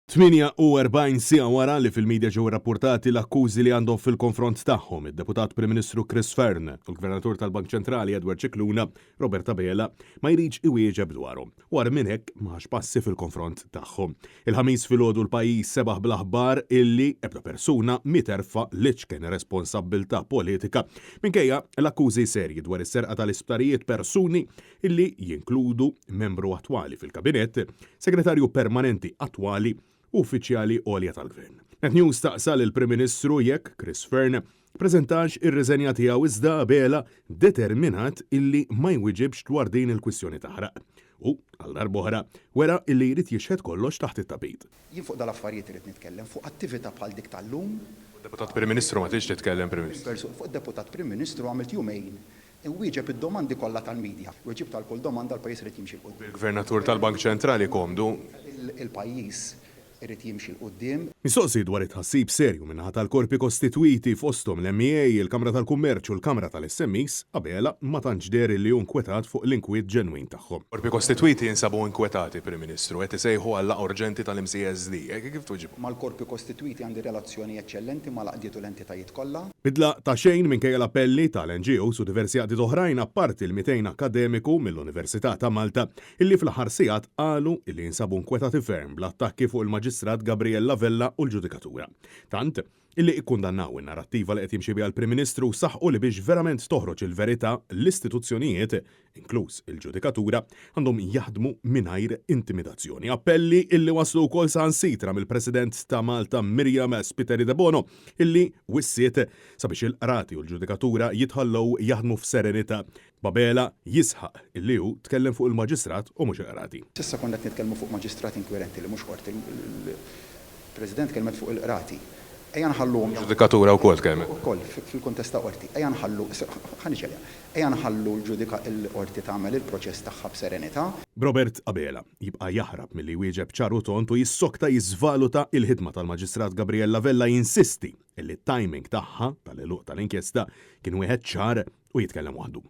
48 siegħa wara li fil-media ġew irrappurtati l-akkużi li għandhom fil-konfront tagħhom id-Deputat Prim Ministru Chris Fearne u l-Gvernatur tal-Bank Ċentrali Edward Scicluna, Robert Abela ma jridx iwieġeb dwarhom u agħar minn hekk ma ħax passi fil-konfront tagħhom. Il-Ħamis filgħodu l-pajjiż sebaħ bl-aħbar illi ebda persuna mhi terfa' l-iċken responsabbiltà politika minkejja l-akkużi serji dwar is-serqa tal-isptarijiet persuni illi jinkludu membru attwali fil-Kabinett, Segretarju Permanenti attwali u uffiċjali għolja tal-Gvern. Net News staqsa lill-Prim Ministru jekk Chris Fearne ppreżentax ir-riżenja tiegħu iżda Abela determinat illi ma jwiġibx dwar din il-kwistjoni taħraq. U, għal darb'oħra, wera illi jrid jixħet kollox taħt it-tapit. Jien fuq dal-affarijiet irrid nitkellem, fuq attività bħal dik tal-lum. Fuq deputat Prim Ministru ma tridx titkellem, Prim Ministru. Fuq deputat Prim Ministru għamilt jumejn Inwieġeb id-domandi kollha tal-media. Weġibt għal kull domanda, l-pajjiż irid jimxi 'l quddiem. Bil-Gvernatur tal-Bank Ċentrali komdu. Il-pajjiż irid jimxi 'l quddiem. Mistoqsi dwar it-tħassib serju min-naħa tal-korpi kostitwiti fosthom l-MEA, il-Kamra tal-Kummerċ u l-Kamra tal-SMEs, Abela ma tantx deher li hu nkwetat fuq l-inkwiet ġenwin tagħhom. Korpi kostitwiti jinsabu inkwetati, Prim Ministru, qed isejħu għal laqgħa urġenti tal-MCESD. Kif twiġibhom? Mal-korpi kostitwiti għandi relazzjoni eċċellenti mal-għaqdiet u l-entitajiet kollha. Bidla ta' xejn minkejja l-appelli tal-NGOs u diversi għaqdiet oħrajn apparti l-200 akkademiku mill-Università ta' Malta illi fl-aħħar sigħat qalu illi jinsabu nkwetati ferm bl-attakki fuq il-Maġistrat Gabriella Vella u l-ġudikatura. Tant, illi ikkundannaw in-narrattiva li qed jimxi biha l-Prim Ministru u saħqu li biex verament toħroġ il-verità l-istituzzjonijiet inkluż il-ġudikatura, għandhom jaħdmu mingħajr intimidazzjoni. Appelli illi waslu wkoll saħansitra mill-President ta' Malta Myriam Spiteri Debono illi wissiet sabiex il-qrati u l-ġudikatura jitħallew jaħdmu f'serenità. B'Abela jisħaq illi hu tkellem fuq il-Maġistrat u mhux il-qrati. S'issa konna qed nitkellmu fuq Maġistrat inkwirenti li mhux qorti. Il-President tkellmet fuq il-qrati. Ejja nħalluhom jaħdmu. Ġudikatura wkoll tkellmet. Ukoll fil-kuntest ta' qorti. Ejja nħallu, ħa niġi għaliha. Ejja nħallu l-ġudika l-Qorti tagħmel il-proċess tagħha b'serenità. B'Robert Abela jibqa' jaħrab milli jwieġeb ċar u tond u jissokta jiżvaluta il-ħidma tal-Maġistrat Gabriella Vella jinsisti li t-timing tagħha tal-għeluq tal-inkjesta kien wieħed ċar u jitkellem waħdu.